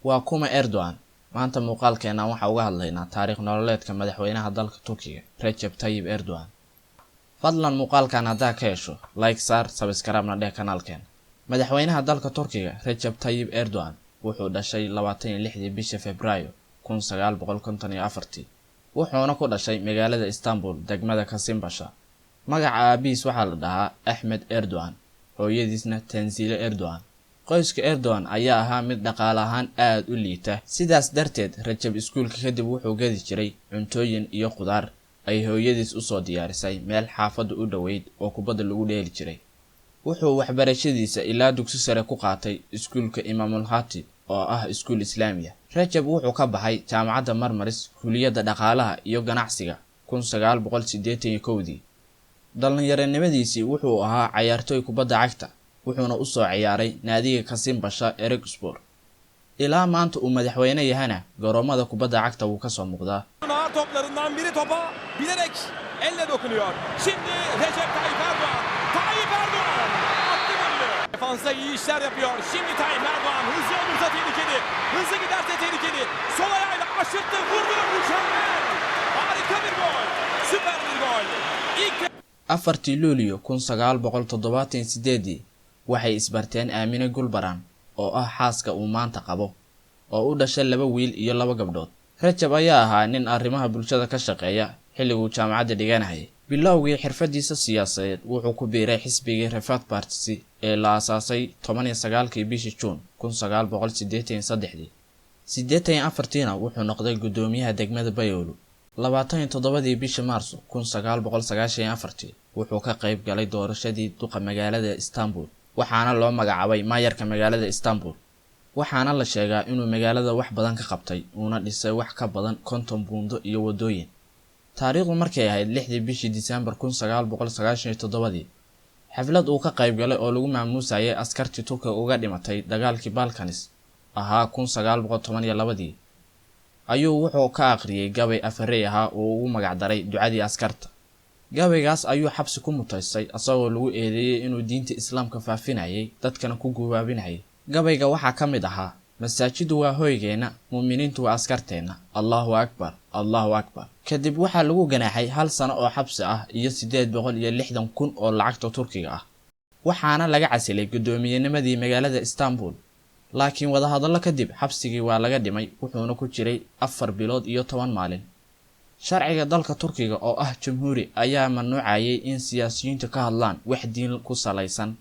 Waa kuma Erdogan? Maanta muuqaalkeennan waxaa uga hadlaynaa taariikh nololeedka madaxweynaha dalka Turkiga, Recep Tayyip Erdogan. Fadlan muuqaalkan haddaa ka hesho, like saar, subscribe-na dheh kanaalkeena. Madaxweynaha dalka Turkiga, Recep Tayyip Erdogan, wuxuu dhashay 26-dii bisha Febraayo 1954-tii, wuxuuna ku dhashay magaalada Istanbul, degmada Kasimbasha. Magaca aabihiis waxaa la dhahaa Axmed Erdogan, hooyadiisna Tansiile Erdogan. Qoyska Erdogan ayaa ahaa mid dhaqaale ahaan aada u liita. Sidaas darteed Rajab iskuulka kadib wuxuu gadi jiray cuntooyin iyo khudaar ay hooyadiis usoo diyaarisay meel xaafadda u dhoweyd oo kubadda lagu dheeli jiray. Wuxuu waxbarashadiisa ilaa dugsi sare ku qaatay iskuulka Imaamul Khatib oo ah iskuul Islaamiya. Rajab wuxuu ka baxay Jaamacadda Marmaris, kuliyadda dhaqaalaha iyo ganacsiga, 1981-dii. Dhallinyaronimadiisii wuxuu ahaa cayaartooy kubadda cagta, wuxuuna usoo ciyaaray naadiga Kasimbasha Erigspor. Ilaa maanta uu madaxweyne yahana garoomada kubadda cagta wuu kasoo muuqdaa. Ağır toplarından biri topa bilerek elle dokunuyor. Şimdi Recep Tayyip Erdoğan. Tayyip Erdoğan attı golünü. Defansta iyi işler yapıyor. Şimdi Tayyip Erdoğan hızlı olursa tehlikeli. Hızlı giderse tehlikeli. Sol ayağıyla aşırttı, vurdu. Mükemmel. Harika bir gol. Süper bir gol. İlk 4-tii Luulyo 1978-dii waxay isbarteen Aamine Gulbaran oo ah xaaska uu maanta qabo, oo u dhashay laba wiil iyo laba gabdhood. Rajab ayaa ahaa nin arrimaha bulshada ka shaqeeya xilliguu jaamacadda dhiganahayay. Bilowgii xirfadiisa siyaasadeed wuxuu ku biiray xisbigii Refah Partisi ee la aasaasay 19-kii bishii Juun 1983-dii. 84-tiina wuxuu noqday guddoomiyaha degmada Bayolu. 27-dii bishii Maarso 1994-tii wuxuu ka qayb galay doorashadii duqa magaalada Istanbul, waxaana loo magacaabay maayarka magaalada Istanbul. Waxaana la sheegaa inuu magaalada wax badan ka qabtay, uuna dhisay wax ka badan 50 buundo iyo waddooyin. Taariikhdu markay ahayd 6-dii bishii Disembar 1997-dii, xaflad uu ka qayb galay oo lagu maamuusayay askartii Turkiga uga dhimatay dagaalkii Balkanis ahaa 1912-dii, ayuu wuxuu ka aqriyay gabay afarey ahaa oo ugu magacdaray Ducadii Askarta. Gabaygaas ayuu xabsi ku mutaystay, asagoo lagu eedeeyey inuu diinta Islaamka faafinayay, dadkana ku gubaabinayay. Gabayga waxaa ka mid ahaa: "Masaajiddu waa hoygeenna, muuminiintu waa askarteenna, Allahu akbar, Allahu akbar." Kadib waxaa lagu ganaaxay hal sano oo xabsi ah iyo 860,000 oo lacagta Turkiga ah, waxaana laga casilay guddoomiyennimadii magaalada Istanbul. Laakiin wadahadallo kadib xabsigii waa laga dhimay, wuxuuna ku jiray 4 bilood iyo 10 maalin. Sharciga dalka Turkiga oo ah jamhuuri ayaa mamnuucayay in siyaasiyiintu ka hadlaan wax diin ku salaysan.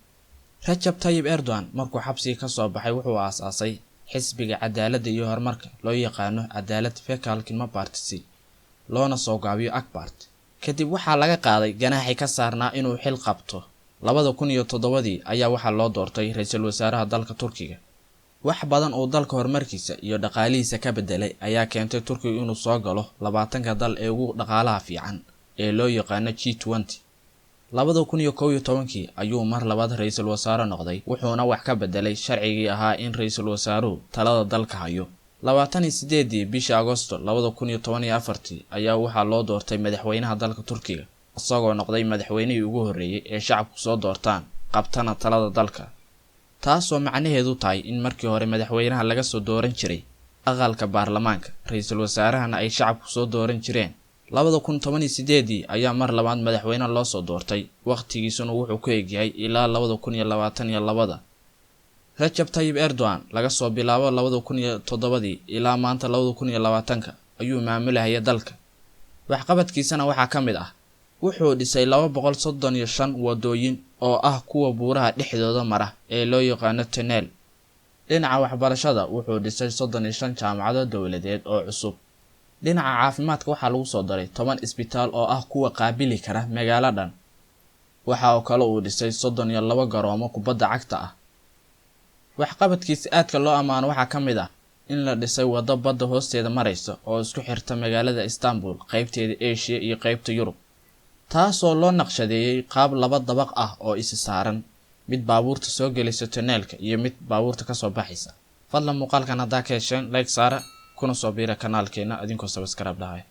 Rajab Tayyip Erdogan markuu xabsiga ka soo baxay wuxuu aasaasay xisbiga Cadaaladda iyo Horumarka, loo yaqaano Adalet ve Kalkınma Partisi, loona soo gaabiyo AK Parti. Kadib waxaa laga qaaday ganaaxii ka saarnaa inuu xil qabto. 2007-dii ayaa waxaa loo doortay ra-iisul wasaaraha dalka Turkiga. Wax badan uu dalka horumarkiisa iyo dhaqaalihiisa ka bedelay ayaa keentay Turkiga inuu soo galo 20-ka dal ee ugu dhaqaalaha fiican ee loo yaqaano G20. 2011-kii ayuu mar labaad ra-iisul wasaare noqday, wuxuuna wax ka bedelay sharcigii ahaa in ra-iisul wasaaruhu talada dalka hayo. 28-dii bishii Agosto 2014-tii ayaa waxaa loo doortay madaxweynaha dalka Turkiga, isagoo noqday madaxweynihii ugu horreeyey ee shacabku soo doortaan, qabtana talada dalka, taasoo macnaheedu tahay in markii hore madaxweynaha laga soo dooran jiray aqalka baarlamaanka, ra-iisul wasaarahana ay shacabku soo dooran jireen. 2018-dii ayaa mar labaad madaxweyne loo soo doortay, wakhtigiisuna wuxuu ku egyahay ilaa 2022-da. Rajab Tayyip Erdogan laga soo bilaabo 2007-dii ilaa maanta 2020-ka ayuu maamulahaya dalka. Waxqabadkiisana waxaa ka mid ah wuxuu dhisay 235 wadooyin oo ah kuwa buuraha dhexdooda mara ee loo yaqaano tunnel. Dhinaca waxbarashada wuxuu dhisay 35 jaamacado dowladeed oo cusub. Dhinaca caafimaadka waxaa lagu soo daray 10 isbitaal oo ah kuwa qaabili kara magaalo dhan. Waxa oo kale uu dhisay 32 garoomo kubadda cagta ah. Waxqabadkiisa aadka loo ammaano waxaa ka mid ah in la dhisay waddo badda hoosteeda maraysa oo isku xirta magaalada Istanbul qaybteeda Asia iyo qaybta Yurub, taasoo loo naqshadeeyey qaab laba dabaq ah oo isi saaran, mid baabuurta soo gelaysa tunnel-ka iyo mid baabuurta kasoo baxaysa. Fadlan muuqaalkan haddaa ka hesheen, like saara, kuna soo biira kanaalkeena adinkoo subscribe dhahay.